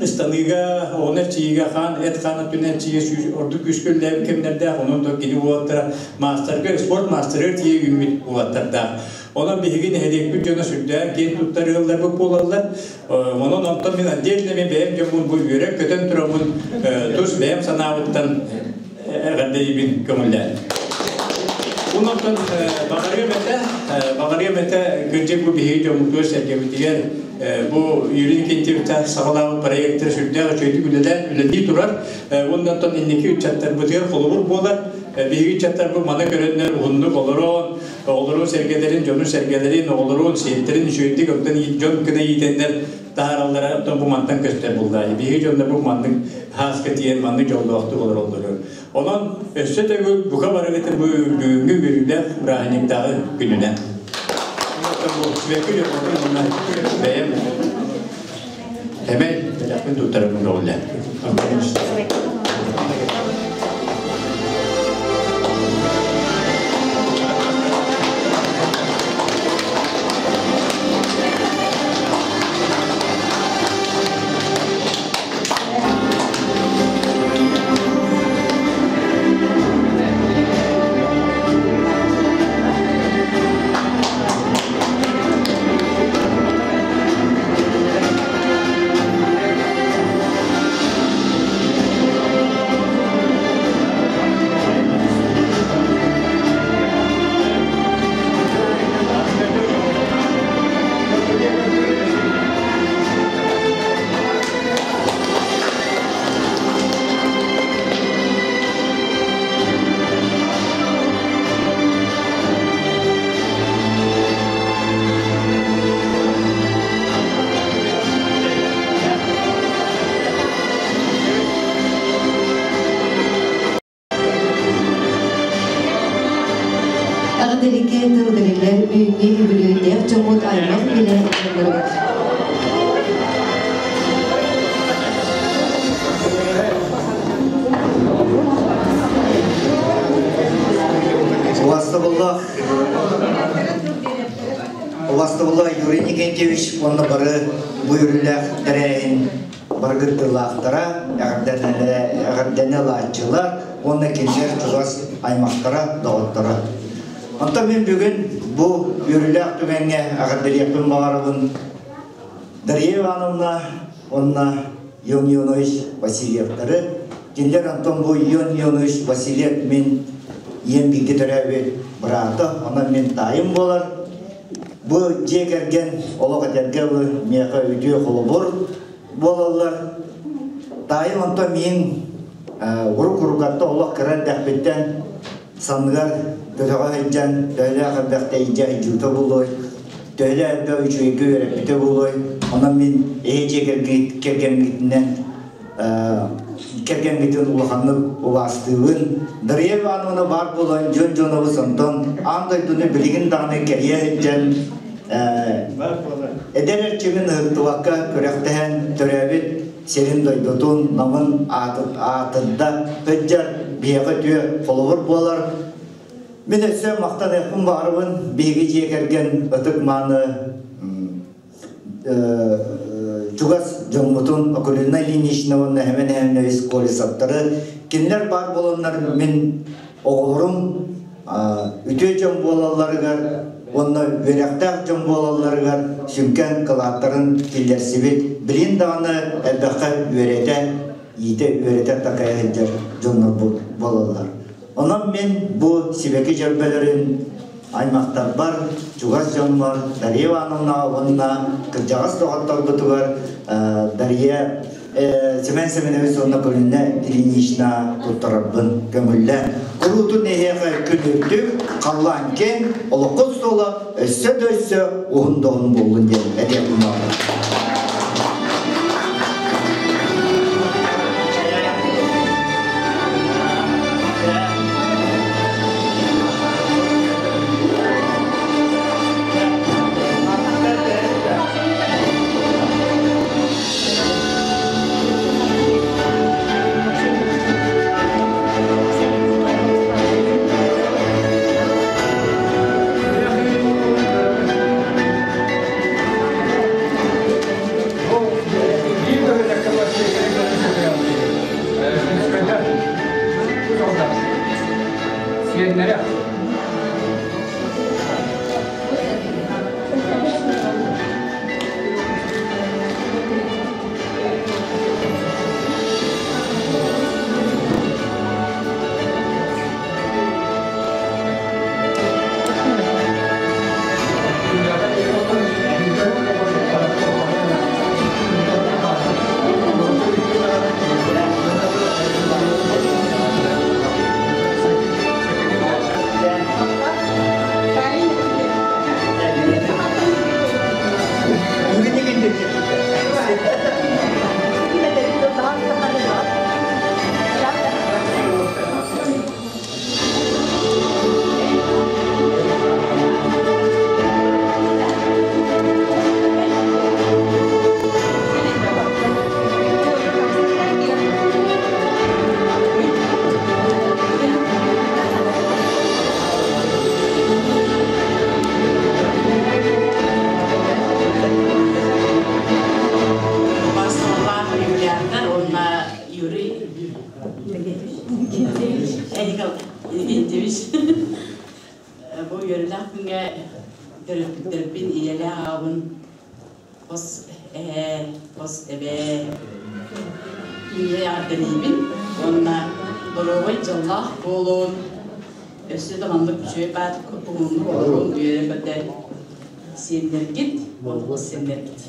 ыстаныыга, оҕону эрчийиигэ хаан, эт-хаан өттүнэн эрчийиигэ ордук күүскэ үлэлээбит кэмнэрдээх, онон да кини уолаттара маастарга, спорт маастарыгар тиийэ үүммүт уолаттардаах. Онон биһиги нэһилиэкпит дьоно сүрдээх киэн туттар ыалларбыт буолаллар. Онон онтон мин отдельно мен бэйэм дьоммун бу үөрэн-көтөн тураммын тус бэйэм санаабыттан эҕэрдэлиибин көҥүллээн. Онтон баҕарыам этэ, баҕарыам этэ кырдьык бу биһиги дьоммутугар сэргэбитигэр бу Юрий Никитьевичтаах саҕалаабыт проектар сүрдээх үчүгэйдик үлэлээн үлэлии турар. Уонна оттон инники ыччаттарбытыгар холобур буолар. Биһиги ыччаттарбыт маны көрөннөр уһуннук олорон, оҕолорун сэргэлэрин, дьонун сэргэлэрин, оҕолорун, сиэттэрин үчүгэйдик оттон дьон гына иитэннэр таһаараллара оттон бу мантан көстөр буллаа. Биһиги дьоннор бу маннык хааска тиийэн маннык дьоллоохтук олороллору. Онон өссө төгүл бука барыгытын бу бүгүҥҥү үөрүүлээх бырааһынньыктааҕы күнүнэн. Бу дьоллорун уонна бэйэм эмэй бэлэхпин туттарарым көҕүлээн. Аҕыдалигэ тыл бэриллэр үүннүү үбүлүөйдээх дьоммут аймах билэ дьонноругар. Убастабыллаах Убастабыллаах Юрий Никентьевич уонна бары бу үөрүүлээх тэрээһин баргыттыылаахтара, эҕэрдэнэ ылааччылар уонна кинилэр чугас аймахтара, доҕотторо. Онтон мин бүгүн бу үөрүүлээх түгэҥҥэ эҕэрдэлиэхпин баҕарабын Дария Ивановна уонна Ион Ионович Васильевтары. Кинилэр онтон бу Ион Ионович Васильев мин ийэм бииргэ төрөөбүт быраата, онон мин таайым буолар. Бу дьиэ кэргэн олох этэргэ дылы миэхэ үтүө холобур буолаллар. Таайым онтон миин урук-урукатта олох кыра эрдэхпиттэн санныгар көтөҕө сылдьан төһөлөөх элбэхтэ илдьэ сылдьыбыта буолуой, төһөлөөх элбэх үчүгэйгэ үөрэппитэ буолуой. Онон мин эһи дьиэ кэргэммитинэн кэргэммитин улаханнык убаастыыбын. Дария Ивановна баар буолан дьон дьонобус онтон аан дойдуну билигин даҕаны кэрийэ сылдьан эдэр эрчимин ыһыктыбакка күрэхтэһэн төрөөбүт сирин дойдутун намын аатырда сылдьар биһиэхэ үтүө холобур буолар. Мин өссө махтаныахпын баҕарабын биһиги дьиэ кэргэн ытык мааны чугас дьоммутун Акулина Ильинична уонна Хэмэн Хэмневич Колесовтары кинилэр баар буоланнар мин оҕолорум үтүө дьон буолалларыгар уонна үөрэхтээх дьон буолалларыгар сүҥкэн кылааттарын киллэрсибит, билин даҕаны элбэххэ үөрэтэ, иитэ үөрэтэ такайа сылдьар дьоннорбут буолаллар. Онон мин бу сибэки дьөрбөлөрүн аймахтарбар, чугас дьоммор Дария Ивановнаҕа уонна кырдьаҕас доҕотторбутугар Дария Семен Семенович уонна Кулина Ильинична туттарарбын көҥүллээн. Куруутун эһиэхэ күн үрдүк, халлаан киэҥ, олоххут суола өссө да өссө уһун доһун буоллун диэн этиэхпин баҕарабын. Сиэннэрэ. Басталлаах юбилярдар уонна Юрий Иннокентьевич бу үөрүүлээх күҥҥэ төрөппүттэрбин, ийэлээх аҕабын, хос эһээ, хос эбээ кинигэ эҕэрдэлиибин уонна доруобай дьоллоох буолуун, өссө да маннык үчүгэй баат уһуннук олоруун үөрэ-көтө сиэннэргит уонна хос сиэннэргит.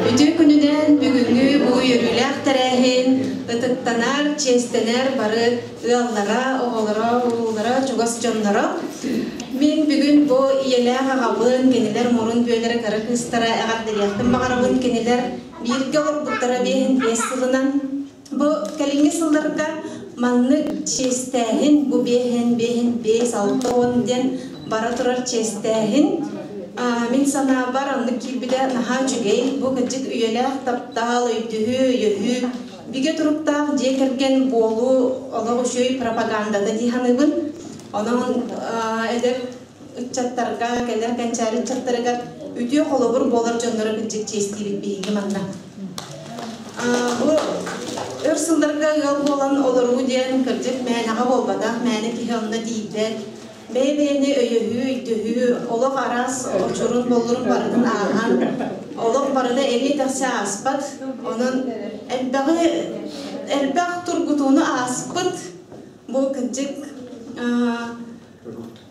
Үтүө күнүнэн бүгүҥҥү бу үөрүүлээх тэрээһин ытыктанар, чиэстэнэр бары ыаллара, оҕолоро, уруулара, чугас дьонноро. Мин бүгүн бу ийэлээх аҕабын, кинилэр мурун бүөлэрэ кыра кыыстара эҕэрдэлиэхпин баҕарабын. Кинилэр бииргэ олорбуттара 55 сылынан. Бу кэлиҥҥи сылларга маннык чиэстээһин, бу биэһин, биэһин, биэс, алта уон диэн бара турар чиэстээһин мин санаабар оннук киирбитэ наһаа үчүгэй. Бу кырдьык үйэлээх таптал, өйдөһүү, өйөһүү, бигэ туруктаах дьиэ кэргэн буолуу олох үчүгэй пропагандата дии саныыбын. Онон эдэр ыччаттарга, кэлэр кэнчээри ыччаттарыгар үтүө холобур буолар дьоннору кырдьык чиэстиибит биһиги манна. Бу өр сылларга ыал буолан олоруу диэн кырдьык мээнэҕэ буолбатах, мээнэ киһи онно тиийбэт. Бэйэ-бэйэни өйөһүү, өйдөһүү, олох араас очурун, боллурун барытын ааһан, олох барыта эриэ-дэхси ааспат. Онон элбэҕи Элбэх тургутууну ааспыт бу кырдьык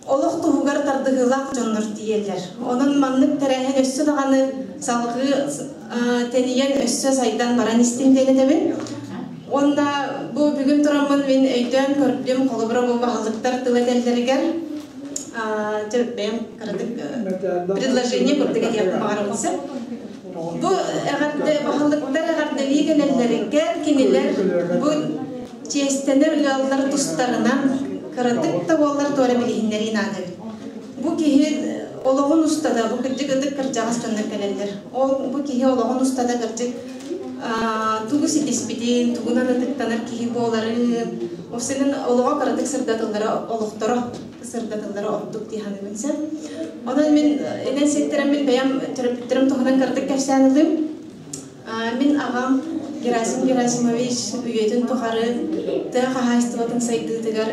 олох туһугар тардыһыылаах дьоннор тиийэллэр. Онон маннык тэрээһин өссө даҕаны салгыы тэнийэн өссө сайдан баран истин диэн этэбин. Уонна бу бүгүн тураммын мин өйдөөн көрдүм, холобура бу баһылыктар тыл этэллэригэр бэйэм кыратык предложение курдук этиэхпин баҕарабын сөп. Бу эҕэрдэ баһылыктар эҕэрдэлии кэлэллэригэр кинилэр бу чиэстэнэр ыаллар тустарынан кыратык да буоллар туора билиһиннэрии наада эбит. Бу киһи олоҕун устата, бу кырдьык ытык кырдьаҕас дьоннор кэлэллэр. Ол бу киһи олоҕун устата кырдьык тугу ситиспитин, тугунан ытыктанар киһи буоларын, ол синин олоҕо кыратык сырдатыллара олохторо сырдатыллара ордук дии саныыбын сен. Онон мин инэн сиэттэрэн мин бэйэм төрөппүттэрим туһунан кыратык кэпсээн ылыым. Мин аҕам Герасим Герасимович үйэтин тухары тыа хаһаайыстыбатын сайдыытыгар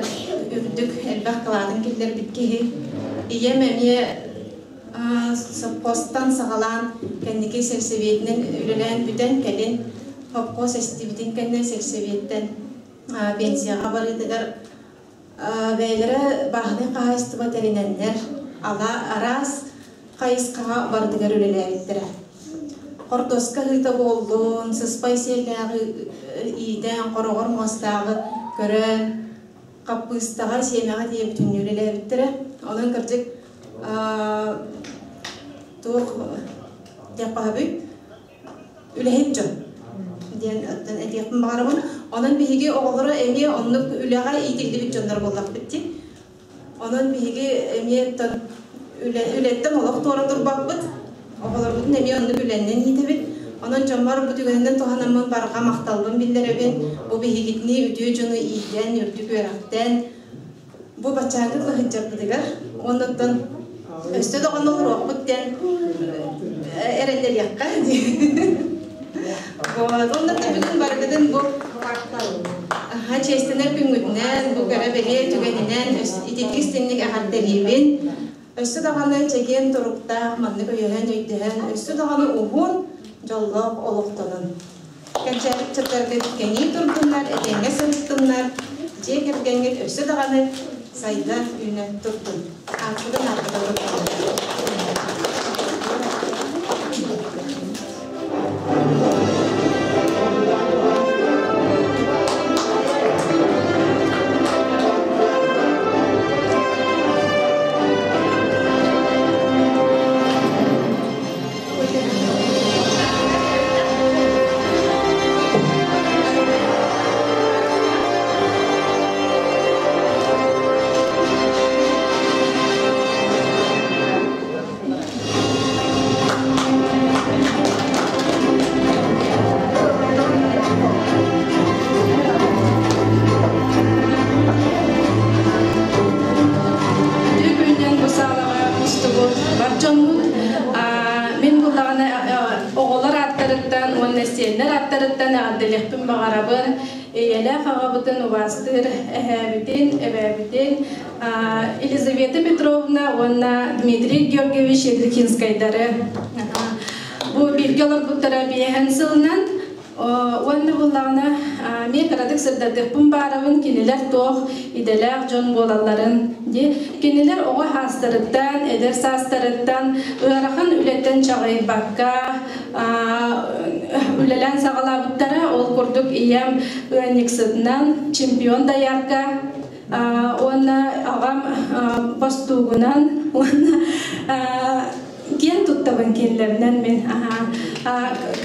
үрдүк элбэх кылаатын киллэрбит киһи. Ийэм эмиэ сопхуостан саҕалаан кэнники сельсоветинэн үлэлээн бүтэн кэлин хопхуос эстибитин кэннэ сельсоветтэн пенсияҕа барыытыгар бэйэлэрэ бааһынай хаһаайыстыба тэринэннэр араас хайысхаҕа барытыгар үлэлээбиттэрэ. Хортуоска ыһыыта буоллун, сыспай сиэллээҕи иитэн, хороҕор муостааҕы көрөн, хаппыыстаҕа, сиэмэҕэ тиийэ бүтүннүү үлэлээбиттэрэ. Онон кырдьык туох диэххэ үлэһит дьон диэн оттон этиэхпин баҕарабын. Онон биһиги оҕолоро эмиэ оннук үлэҕэ иитиллибит дьоннор буоллахпыт дии. Онон биһиги эмиэ оттон үлэттэн олох туора турбаппыт. Оҕолорбутун эмиэ оннук үлэннэн иитэбит. Онон дьоммор бу түгэнинэн туһанаммын барҕа махталбын биллэрэбин. Бу биһигитини үтүө дьону иитэн, үрдүк үөрэхтэн бу баччааҥҥы сылдьарбытыгар уонна өссө даҕаны олоруохпут диэн эрэннэриэххэ Вот, онно бүгүн барыгытын бу чиэстэнэр күҥҥүтүнэн, бу кэрэ бэлиэ түгэнинэн ититик истинник эҕэрдэлиибин. Өссө даҕаны чэгиэн туруктаах, маннык өйөһөн, өйдөһөн, өссө даҕаны уһун, дьоллоох олохтонун. Кэнчээри ыччаттаргыт кэҥии турдуннар, этэҥҥэ сырыттыннар, дьиэ кэргэҥҥит өссө даҕаны сайда үүнэ турдун. Ааппытын ааппытын Үтүө күнүнэн бу саалаҕа мустубут бар дьоммут. Мин буллаҕына оҕолор ааттарыттан уонна сиэннэр ааттарыттан эҕэрдэлиэхпин баҕарабын. Ийэлээх аҕабытын убаастыыр эһээбитин, эбээбитин Елизавета Петровна уонна Дмитрий Георгиевич Едрихинскайдары. Бу бииргэ олорбуттара биэһэн сылынан Уонна буоллаҕына, эмиэ кыратык сырдатыахпын баарабын, кинилэр туох идэлээх дьон буолалларын дии. Кинилэр оҕо саастарыттан, эдэр саастарыттан ыарахан үлэттэн чаҕыйбакка үлэлээн саҕалаабыттара. Ол курдук ийэм ыанньыксытынан чемпион доярка уонна аҕам бостуугунан уонна киэн туттабын кинилэринэн мин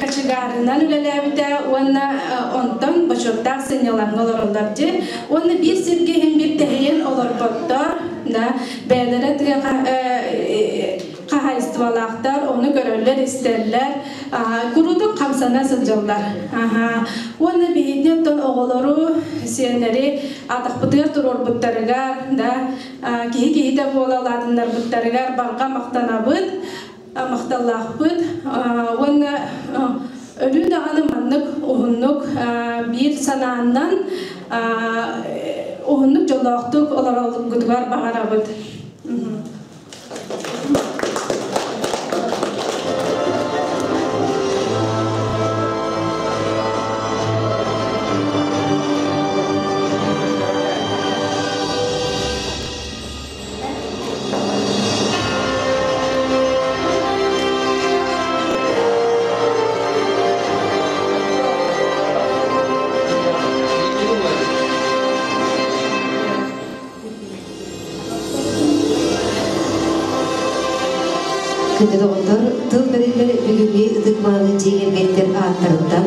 кочегарынан үлэлээбитэ уонна онтон бочуоттаах сынньалаҥҥа олороллор дии уонна биир сиргэ иһин биир тэһийэн олорботтор да бэйэлэрэ тыа хаһаайыстыбалаахтар ону көрөллөр-истэллэр куруутун хамсана сылдьаллар уонна биһиги оттон оҕолору сиэннэри атахпытыгар туруорбуттарыгар да киһи киһитэ буола улаатыннарбыттарыгар барҕа махтанабыт, махталлаахпыт уонна өрүү даҕаны маннык уһуннук биир санааннан уһуннук дьоллоохтук олороргутугар баҕарабыт. Күндү доҕоттор, тыл бэриллэр бүгүҥҥү ытык-мааны дьиэ кэргэттэр ааттарыттан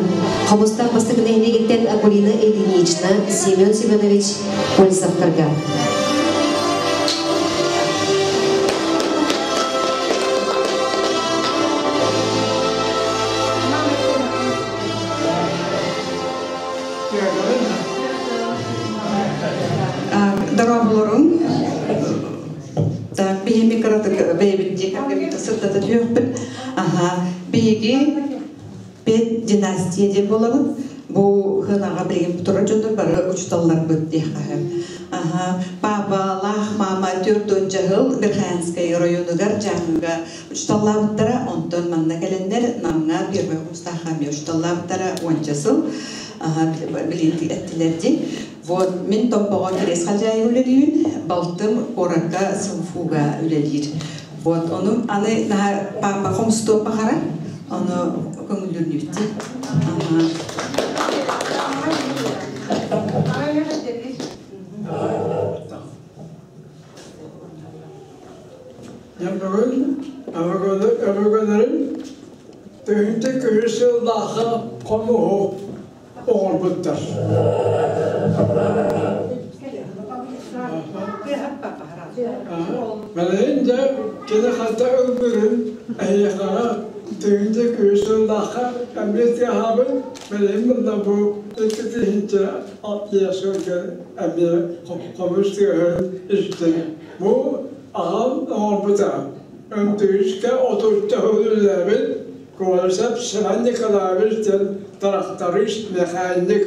Хомустаах бастакы нэһилиэгиттэн Акулина Ильинична, Семен Семенович Пользовтарга. Дорооболоруҥ. Так, биһиги кыратык бэйэбит дьиэ кэргэммит сырдата түһүөхпүт. Аха, биһиги Пет династия диэн буолабыт. Бу хынаҕа билигин турар дьоннор бары учууталларбыт диэххэ. Аха, папалаах мама 40 жыл Верхоянскай районугар Дьааҥыга учууталлаабыттара, онтон манна кэлэннэр Намҥа Первый Хомустаахха эмиэ учууталлаабыттара уонча сыл. Аха, билигин эттилэр дии. Вот, мин Томпоҕо Кириэс Халдьаайы үлэлиибин, балтым куоракка Сымфуга үлэлиир. Вот, ону аны наһаа папа хомустуон баҕарар, ону көҥүллүүрнүбүт дии. Дьэ бүгүн өбүгэлэрин тыһыынча күһүс сыллаахха хомуһу оҥорбуттар. Билигин дьэ кини ханта ылбырын эһиэхэҕэ тыһыынча күһүс сыллаахха эмиэ тыаһаабыт, билигин мында бу 2 тыһыынча сылга эмиэ хомус тыаһын истин. Бу аҕам оҥорбута. Өндүрүскэ 30 сыл үлэлээбит Колесов Семен Николаевич диэн тракторист, механик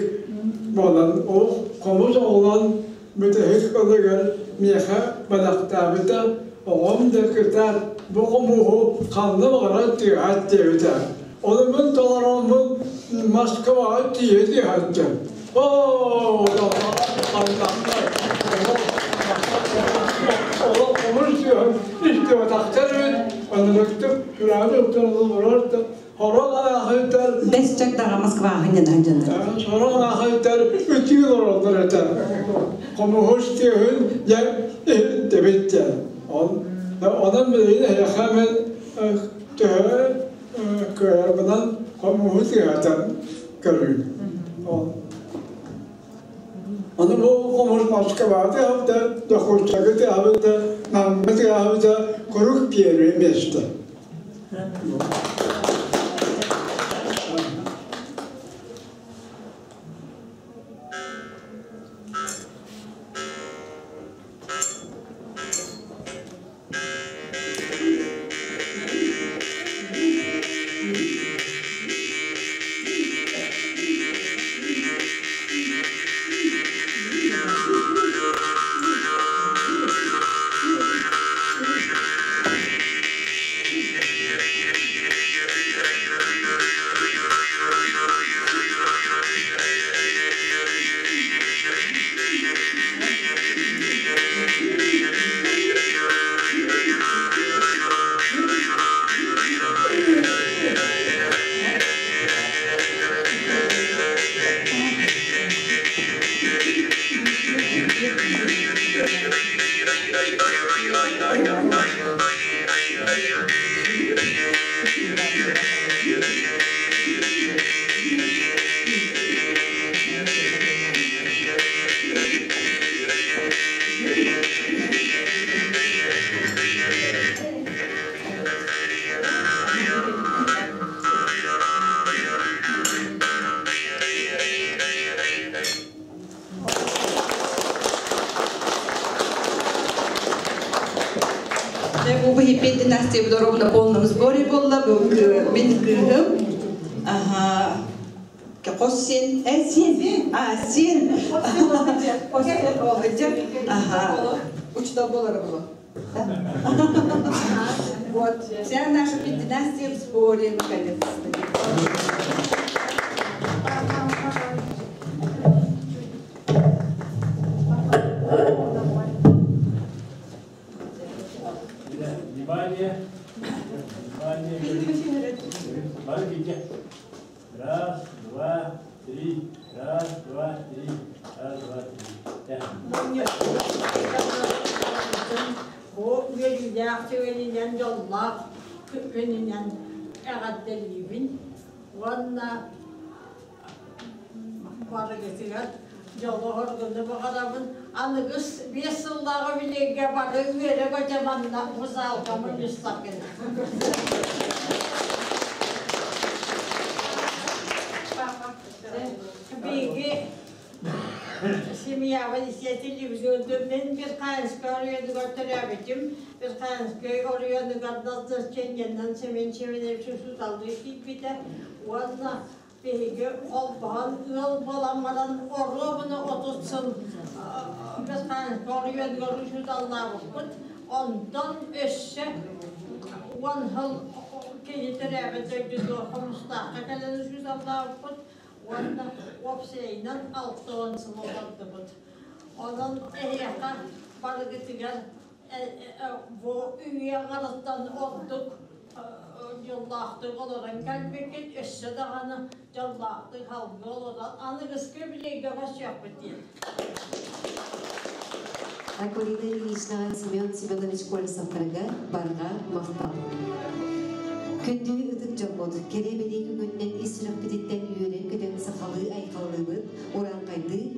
буолан, ол хомус оҕолон бүтэһик ылыгар миэхэ бэлэхтээбитэ, оҕом да кытаат бу хомуһу ханна баҕарар тыаһат диэбитэ. Ону мин толороммун Москваҕа тиийэ тыаһаттым. Оо, олох хомус тыаһын истибэтэхтэр эбит, оннуктук сүрэҕин уктан олорор да Сорох аахайтар Бэс чагдаҕа Москваҕа ньанан дьоннор. Сорох аахайтар үтүү олороллор этэ. Хомуһус тыаһын дьэ иһиттибит диэн. Онон билигин эһиэхэ мин төһө кыайарбынан хомуһу тыаһатан көрүүм. Аны бу хомус Москваҕа тыаһабыта, Дьокуускайга тыаһабыта, Намҥа тыаһабыта куруук первое место. Бу биһиппит династия дорогу на полном сборе буолла. Бу мин кыыһым. Ага. Хос сиэн. Э, сиэн. А, сиэн. Ага. Учитал болара было. Вот. Вся наша династия в сборе, наконец-то. Внимание! Внимание! Смотрите. Раз, два, три. Раз, два, три. Раз, два, три. Бу үөрүүлээх түгэнинэн дьоллоох. Күнүнэн эҕэрдэлиибин уонна барыгытыгар дьолу-соргуну баҕарабын. Аныгыс 5 сыллааҕы билиэгэ бары үөрэ-көтө манна бу залга мунньустаргын. Биһиги Семьяба телевизионду мен Верхоянскай оройуонугар төрөөбүтүм. Верхоянскай оройуонугар назначениеннан Семен Семенович учууталлыы киирбитэ уонна биһиги холбоһон ыал буолан баран оруобуна 30 сыл Верхоянскай оройуонугар учууталлаабыппыт. Онтон өссө 10 сыл кини төрөөбүт дойдутугар Хомустаахха кэлэн учууталлаабыппыт уонна уопсайынан 60 сыл олордубут. Онон эһиэхэ барыгытыгар бу үйэ аҥарыттан ордук дьоллоохтук олорон кэлбиккит, өссө даҕаны дьоллоохтук халга олорон аныгыскы билиэгэ көрсүөхпүт диэн. Акулина Ильиничнаҕа Семен Семенович Колесовтарга барҕа махтал. Күндү ытык дьоммут, кэрэ бэлиэ күҥҥүтүнэн ис сүрэхпититтэн үөрэн-көтөн сахалыы айхаллыыбыт, урааҥхайдыы